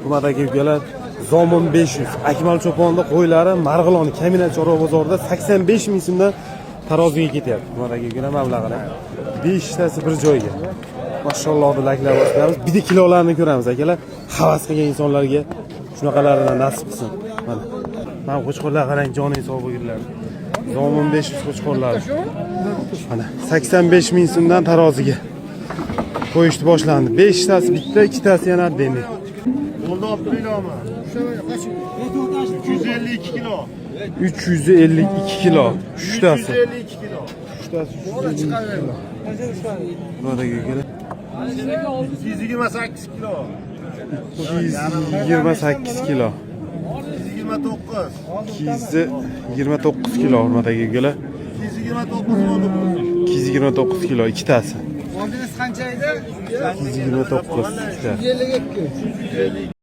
Hurmat aka ukalar, Zomin 500. Akmal cho'ponni qo'ylari Marg'ilon Kamina chorva bozorida 85 ming so'mdan taroziga ketyapti. Hurmat aka ukalar, mablag'ini. 5 tasi bir joyga. Mashalloh deb layklar bosib. Bitta kilolarni ko'ramiz, akalar. Havas qilgan insonlarga shunaqalarini nasib qilsin. Mana. Mana qo'chqorlar qarang, joning sog' bo'lginlar. Zomin 500 qo'chqorlari. Mana 85 ming so'mdan taroziga qo'yishni boshlandi. 5 tasi bitta, ikkitasi yana отдельный. Bo'ldi, olib turinglarmi? 352 kilo. 352 kilo uchtasi. 352 kilo. Uchtasi 352 kilo. Bularga kelib 228 kilo. 228 kilo. 229. 229 kilo, hurmat aka ukalar. 229 bo'ldi bu. 229 kilo ikkitasi. Oldingiz qancha edi? 229 ikkita. 52.